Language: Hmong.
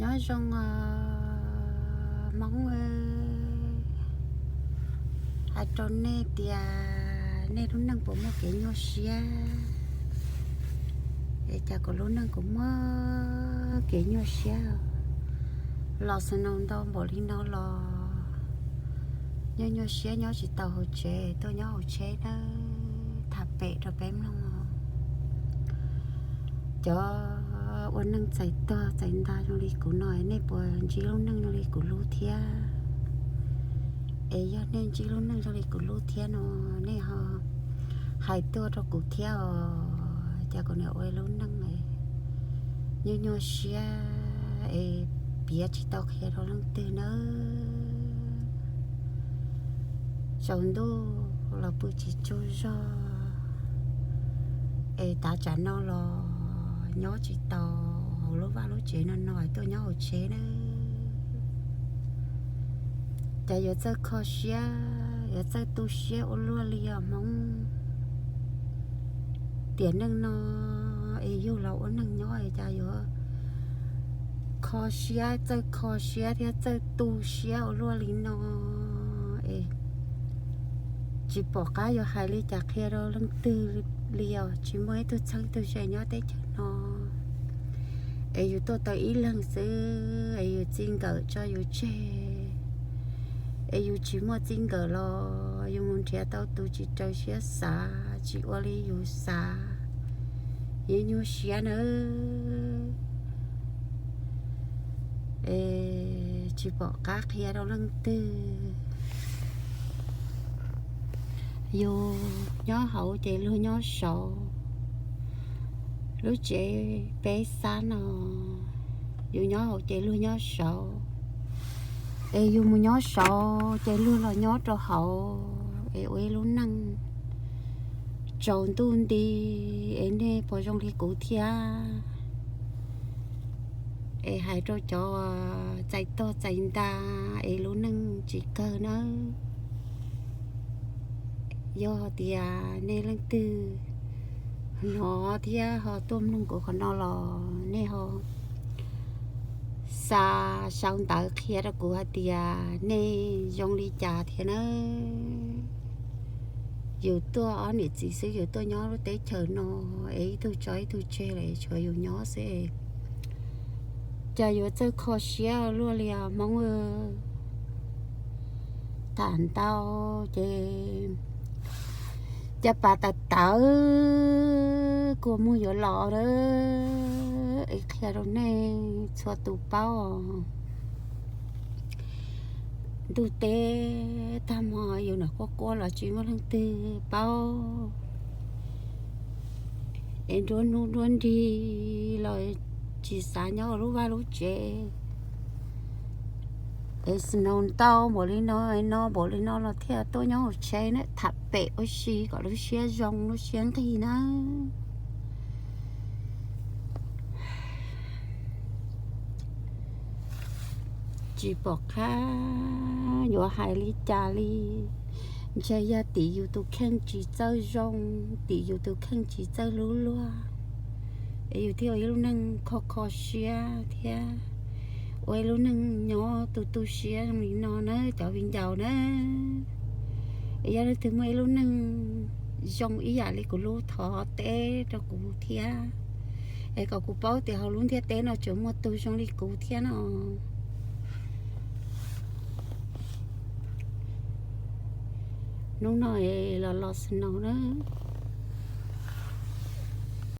Nyob zoo os Hmoob, hais rau nej tias nej lub neej puas muaj kev nyuaj siab? Es cas kuv lub neej kuv muaj kev nyuaj siab, los snow ntau npaum li no los nyuaj nyuaj siab nyob tsis tau hauv tsev, tuaj nyob hauv tsheb nawb. Tham pem rau peb mloog os. Cov ua neej txais tog txais nta zoo li kuv no, nej puas ntsib lub neej zoo li kuv lub thiab? Es yog nej ntsib lub neej zoo li kuv lub thiab no, nej ho hais tuaj rau kuv thiab os. Cas kuv niam ua lub neej nyuaj nyuaj siab es piav tsis tau qhia rau leej twg nawb. Tsaus ntuj los pw tsis tsaug zog, es tav tsam no los nyob tsis tau hauv lub vaj lub tsev no no, tuaj nyob hauv tsheb nawb. Cas yuav txawj kho siab, yuav txawj tu siab ua luaj li os Hmoob. Tiam neej no es yug los ua neeg nyob es cas yuav kho siab, txawj kho siab thiab txawj tu siab ua luaj li no es tsis pom qab yuav hais li cas qhia rau leej twg li os. Tsis muaj ib tug txheeb ib tug ze nyob teb chaws no, es yus tuaj tau ib leeg xwb es yus txij nkawm tso yus tseg. Es yus tsis muaj txij nkawm los yus mus nrhiav tau tus tsis raws siab xav, tsis ua li yus xav, yus nyuaj siab nawb. Es tsis pom qab qhia rau leej twg. Yus nyob hauv ces luag nyob saud. Lub tsev peb xab no, yus nyob hauv ces luag nyob saud. Es yus mus nyob saud ces luag los nyob rau hauv es ua ib lub neej tsaus ntuj nti. Es nej puas zoo li kuv thiab? Es hais rau cov txais tog txais nta es lub neej tsis kawg nawb. Yog tias nej leej twg hnov thiab ho tuaj mloog kuv qhov no los nej ho xa sau ntawv qhia rau kuv hais tias nej zoo li cas thiab nawb. Yus tuaj ob niam txiv xwb, yus tuaj nyob lub teb chaws no es ib tug tso ib tug tseg lawm, tshuav yus nyob xwb. Cas yuav txawj kho siab luaj li os Hmoob. Tham ntau ces caj pas tawv tawv kua muag yuav los lawm. Es qhia rau nej txhua tus paub os. Ntuj teb tag hmo yus nam quaj quaj los tsis muaj leej twg paub. Es nruab hnub nruab nrig los tsis xav nyob ua lub vaj lub tsev. Es snow ntau npaum li no, no npaum li no los thiaj tuaj nyob hauv tsheb na, tham pem ua si kom lub siab zoo lub siab nqig na. Tsis pom qab yuav hais li cas li. Ntshe yog tim yus tus kheej tsis txawj zoo, tim yus tus kheej tsis txawj hlub luag, es yus thiaj ua ib lub neej kho kho siab thiab ua ib lub neej nyob tu tu siab zoo li no na cov viv ncaus na. Es yog leej twg muaj ib lub neej zoo ib yam li kuv lub thov teb rau kuv thiab, es kom kuv paub tias hauv lub ntiaj teb no tseem muaj tus zoo li kuv thiab no. Hnub no los los snow na.